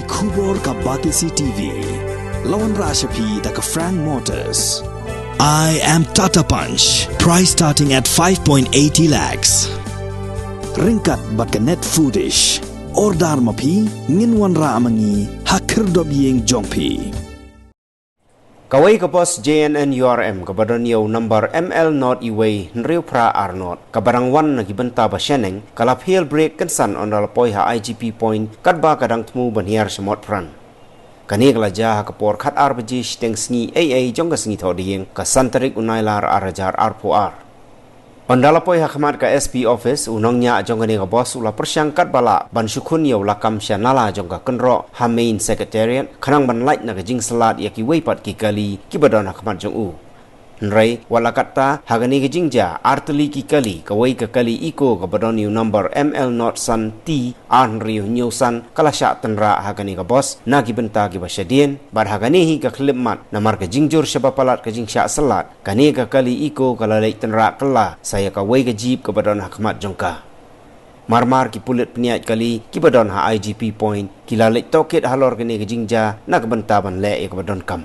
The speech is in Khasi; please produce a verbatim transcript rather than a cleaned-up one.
Khubor ka Batesi T V. La wanrah sha phi da ka Frank Motors. I am Tata Punch. Price starting at five point eighty lakhs. Ryngkat bad ka Net Foodish. Order ma phi, ngin wanrah ma ngi ha khyrdop ïing jong phi. Kawei ka bos J N N U R M kaba don ïa u number M L not iwei hynriew phra ar not, kaba dang wan na ki bynta ba shaneng, ka la fail brake kynsan ynda la poi ha I G P point, katba ka dang thmu ban hiar sha Motphran. Kane ka la jia ha ka por khatar baje shiteng sngi eiei jong ka sngi Thohdieng, ka san tarik u Nailar ar hajar arphew ar. Ynda la poi ha khmat ka S P office, u nongñiah jong kane ka bos u la pyrshang katba lah ban shu khun ïa u lakam sha nala jong ka kynroh ha Main Secretariat, khnang ban lait na ka jingsyllad ïa kiwei pat ki kali kiba don ha khmat jong u. Hynrei, wat la katta, ha kane ka jingjia, ar tylli ki kali, kawei ka kali Eeco kaba don ïa u number M L not san T ar hynriew hynñiew san, ka la shah tynrah ha kane ka bos na ki bynta kiba shadien, bad ha kane hi ka khyllipmat namar ka jingjur shaba palat ka jingshah syllad, kane ka kali Eeco ka la leit tynrah kylla sa ïa kawei ka jeep kaba don ha khmat jong ka. Marmar ki pulit pynïaid kali kiba don ha I G P point ki la leit tohkit halor kane ka jingjia na ka bynta ban leh ïa kaba donkam.